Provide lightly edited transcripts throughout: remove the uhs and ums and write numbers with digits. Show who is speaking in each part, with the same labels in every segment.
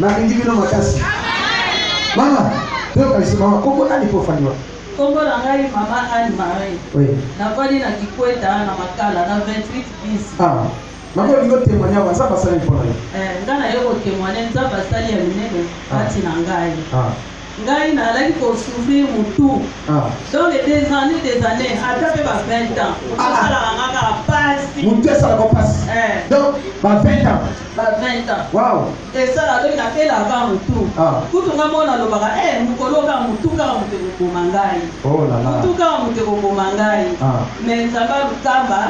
Speaker 1: Nalingi bino makasi. Mama, toyoka biso mama, kombo nani mpo ofandi wapi?
Speaker 2: Kombo na ngai mama Anne Marie.
Speaker 1: Oui.
Speaker 2: Navandi na Kikweta na Makala na 28 bis.
Speaker 1: Ah. Mama olingi otémoigne awa Nzambe asali mpo na yo.
Speaker 2: Eh, ngai naye kotémoigne Nzambe asali ya minene kati na ngai.
Speaker 1: Ah.
Speaker 2: Ngai nazalaki kosouffrir mutu.
Speaker 1: Ah.
Speaker 2: Donc des années des années ata mpe ba 20 ans.
Speaker 1: Ah.
Speaker 2: Osalaka nga kaka pasi.
Speaker 1: Mutu esalaka pasi.
Speaker 2: Eh.
Speaker 1: Donc ba 20 ans.
Speaker 2: Ba 20 ans.
Speaker 1: Wow.
Speaker 2: Esala donc nabelaka mutu.
Speaker 1: Ah.
Speaker 2: Kutu nga mona alobaka eh mokolo kaka mutu kaka moto ekoboma ngai.
Speaker 1: Oh là là.
Speaker 2: Mutu kaka moto ekoboma ngai.
Speaker 1: Ah.
Speaker 2: Mais Nzambe alukamba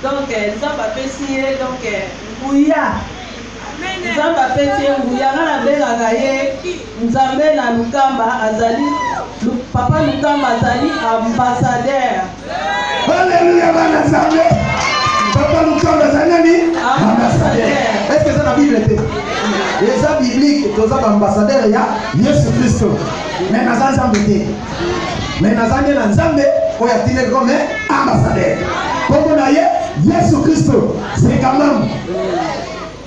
Speaker 2: donc Nzambe apesi ye donc nguya. Nzambe apesi ye nguya nga nabengaka ye Nzambe na Lukamba azali Papa Lukamba azali ambassadeur.
Speaker 1: Alléluia bana Nzambe. Papa Lukamba azali nani?
Speaker 2: Ambassadeur.
Speaker 1: Est-ce que eza na Bible te? Eza biblique, toza ba ambassadeur ya Yesu Kristo. Mais naza Nzambe te. Mais naza nde na Nzambe oyo atindaki comme ambassadeur. Kombo na ye Yesu Kristo. C'est quand même.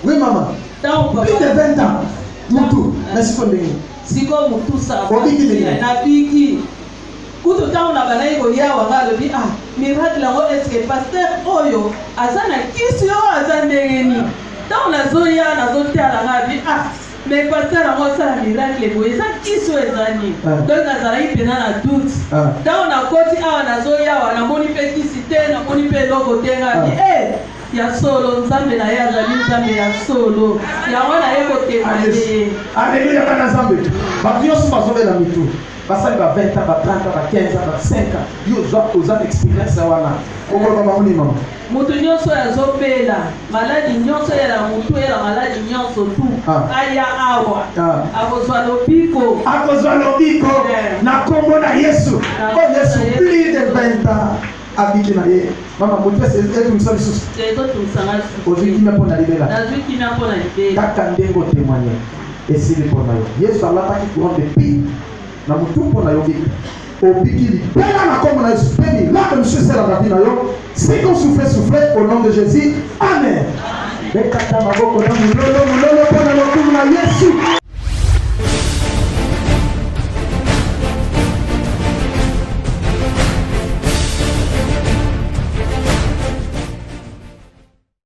Speaker 1: Oui maman.
Speaker 2: Ntango
Speaker 1: Plus de 20 ans. Mutu, na siko ndenge.
Speaker 2: Sikoyo mutu sava.
Speaker 1: Obiki ndenge.
Speaker 2: Nabiki. Kutu ntango na bandaki koya wanga alobi ah miracle yango eske pasteur oyo aza na kisi oyo aza ndenge nini? Ntango nazoya nazotala nga abi ah mais pasteur yango asala miracle boye eza kisi oyo eza nini?
Speaker 1: Ah.
Speaker 2: Donc nazalaki mpena na doute.
Speaker 1: Ah.
Speaker 2: Ntango nakoti awa nazoya awa namoni mpe kisi te namoni mpe eloko te nga abi
Speaker 1: Ah.
Speaker 2: eh ya solo Nzambe na ye azali Nzambe ya solo yango na ye kotémoigne ye.
Speaker 1: Alléluia bana Nzambe. Bato nyonso bazobela mitu. Basali ba 20 ans, ba 30 ans, ba 15 ans, ba 5 ans. Yo oza oza na experience wana. Okoloba bango nini mama?
Speaker 2: Moto nyonso oyo azobela maladi nyonso eyela motu eyela maladi nyonso tu
Speaker 1: Ah.
Speaker 2: aya awa
Speaker 1: Ah.
Speaker 2: akozwa lobiko.
Speaker 1: Akozwa lobiko
Speaker 2: Eh.
Speaker 1: na kombo na Yesu.
Speaker 2: Na
Speaker 1: Oh Yesu,
Speaker 2: kombo na Yesu.
Speaker 1: plus de 20 ans abiki na ye. Mama motu etungisa lisusu.
Speaker 2: Ezotungisanga lisusu.
Speaker 1: Ozwi kimia mpo na libela.
Speaker 2: Nazwi kimia mpo na libela.
Speaker 1: Kaka ndenge otémoigne esili mpo na yo. Yesu alataki couronne d'épines na motu mpo na yo bika. Obiki libela na kombo na Yesu. Mpe miracle mosusu esala na vie na yo. Siko souffle souffle au nom de Jésus. Amen. Bekata maboko na mulolo mulolo mpo na lokumu na Yesu.